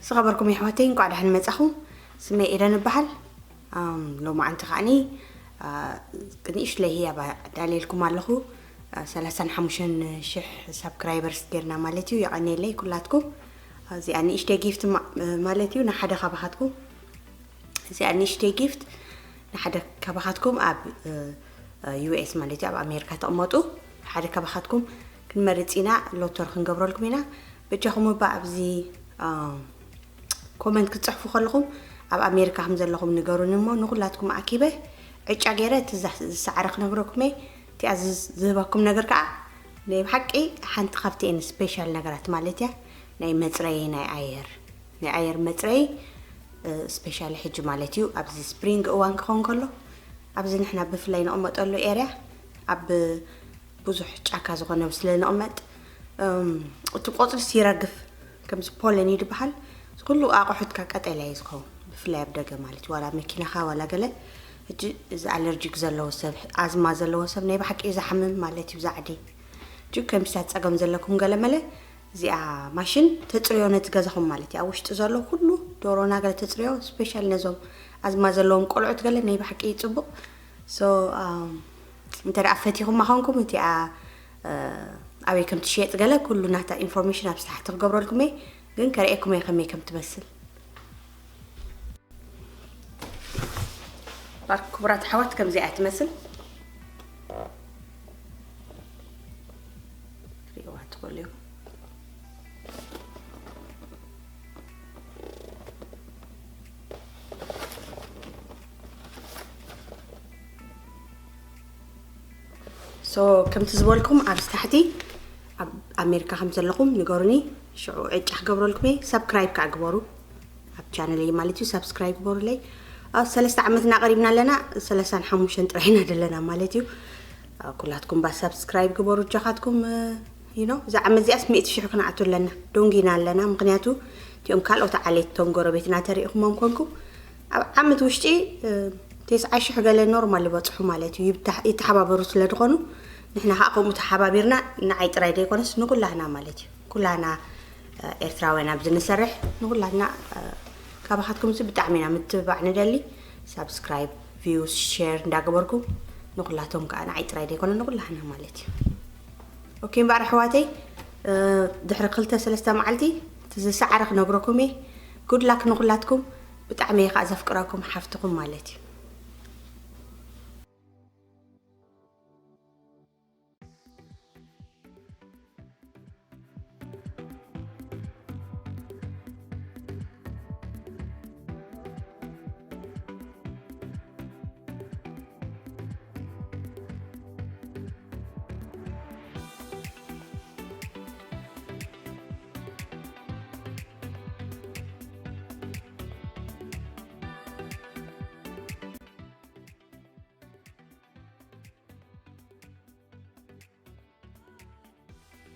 ዝኸበርኩም የሕዋተይ፣ እንኳዕ ደሓን መጻኹም። ስመይ ኤደን እበሃል። ኣም፣ ሎማዓንቲ ከዓኒ፣ ኣ፣ ንእሽለይ ህያብ ኣዳልየልኩም ኣለኹ። ኣ፣ ሰላሳን ሓሙሽተን ሽሕ ሳብስክራይበርስ ጌርና ማለት እዩ። የቐንየለይ ኩላትኩም። እዚኣ ንእሽተይ ጊፍት ማ-፣ ማለት እዩ፣ ንሓደ ካባኻትኩም። እዚኣ ንእሽተይ ጊፍት ንሓደ ካባኻትኩም ኣብ፣ እ፣ ዩ ኤስ ማለት እዩ፣ ኣብ ኣሜሪካ ተቕመጡ። ሓደ ካባኻትኩም ክንመርጽ ኢና፣ ሎተር ክንገብረልኩም ኢና። በጃኹም እባ ኣብዚ፣ እ፣ ኮመንት ክትጽሕፉ ከለኹም ኣብ ኣሜሪካ ከም ዘለኹም ንገሩኒ እሞ ንኹላትኩም ኣኪበ ዕጫ ገይረ እቲ ዛ-፣ ዝሰዓረ ክነግረኩም እየ። እቲኣ ዝዝ-፣ ዝህበኩም ነገር ከኣ ናይ ብሓቂ ሓንቲ ካብቲ እየን ስፔሻል ነገራት ማለት እያ። ናይ መጽረዪ ናይ ኣየር፣ ናይ ኣየር መጽረዪ፣ እ፣ ስፔሻሊ ሕጂ ማለት እዩ። ኣብዚ ስፕሪንግ እዋን ክኸውን ከሎ ኣብዚ ንሕና ብፍላይ ንቕመጠሉ ኤርያ ኣብ ብዙሕ ጫካ ዝኾነ ስለ ንቕመጥ፣ እም፣ እቲ ቆጽሊ ይረግፍ፣ ከምዚ ፖለን እዩ ዝበሃል። እዚ ኩሉ ኣቑሑትካ ቀጠልያ እዩ ዝኸውን፣ ብፍላይ ኣብ ደገ ማለት እዩ። ዋላ መኪናኻ ዋላ ገለ። ሕጂ እዚ ኣለርጂክ ዘለዎ ሰብ፣ ኣዝማ ዘለዎ ሰብ ናይ ብሓቂ እዩ ዝሓምም ማለት እዩ፣ ዛዕዲ። ሕጂ ከምዚታት ጸገም ዘለኩም ገለ መለ እዚኣ ማሽን ተጽርዮ ነቲ ገዛኹም ማለት እዩ። ኣብ ውሽጢ ዘሎ ኩሉ ዶሮና ገለ ተጽርዮ፣ ስፔሻል ነዞም ኣዝማ ዘለዎም ቆልዑት ገለ ናይ ብሓቂ እዩ ጽቡቕ። ሶ፣ ኣም፣ እንተ ደኣ ፈቲኹማ ኾንኩም እቲኣ፣ እ፣ ኣበይ ከም ትሽየጥ ገለ ኩሉ ናታ ኢንፎርሜሽን ኣብዚ ታሕቲ ክገብረልኩም እየ። ግን ከርእየኩም እየ ከመይ ከም ትመስል። ባር ክቡራት ኣሕዋት ከምዚኣ እያ ትመስል። ትርእይዋ ትኽእሉ ኢኹም። ሶ፣ ከምቲ ዝበልኩም ኣብዚ ታሕቲ ኣብ ኣሜሪካ ከም ዘለኹም ንገሩኒ። ሽዑ ዕጫ ክገብረልኩም እየ። ሳብስክራይብ ከዓ ግበሩ። ኣብ ቻነለይ ማለት እዩ፣ ሳብስክራይብ ግበሩለይ። ኣብ ሰለስተ ዓመት እናቐሪብና ኣለና፣ ሰላሳን ሓሙሽተን ጥራይ ኢና ዘለና ማለት እዩ። ኣብ ኩላትኩም ባ ሳብስክራይብ ግበሩ፣ እጃኻትኩም፣ እ፣ you know፣ እዛ ዓመት እዚኣስ ሚእቲ ሽሕ ክንኣቱ ኣለና፣ ዶንጊና ኣለና። ምኽንያቱ እቲኦም ካልኦት ዓሌት፣ እቶም ጎረቤትና ተሪእኹሞም ኮንኩም፣ ኣብ ዓመት ውሽጢ፣ እ፣ ተስዓ ሽሕ ገለ ኖርማል ይበጽሑ ማለት እዩ። ይብታ-፣ ይተሓባበሩ ስለ ዝኾኑ፣ ንሕና ከዓ ከምኡ ተሓባቢርና፣ ንዓይ ጥራይ ዘይኮነስ ንኩላህና ማለት እዩ። ኩላህና፣ እ፣ ኤርትራውያን ኣብዚ ንሰርሕ፣ ንኩላትና፣ እ፣ ካባኻትኩም እዚ ብጣዕሚ ኢና ምትብባዕ ንደሊ። ሳብስክራይብ፣ ቪውስ፣ ሼር እንዳገበርኩም ንኩላቶም ከዓ ንዓይ ጥራይ ዘይኮነ ንኩላህና ማለት እዩ። ኦኬ እምበኣር ኣሕዋተይ፣ እ፣ ድሕሪ ክልተ ሰለስተ መዓልቲ እቲ ዝሰዓረ ክነግረኩም እየ። ጉድ ላክ ንኩላትኩም። ብጣዕሚ እየ ከዓ ዘፍቅረኩም ሓፍትኹም ማለት እዩ።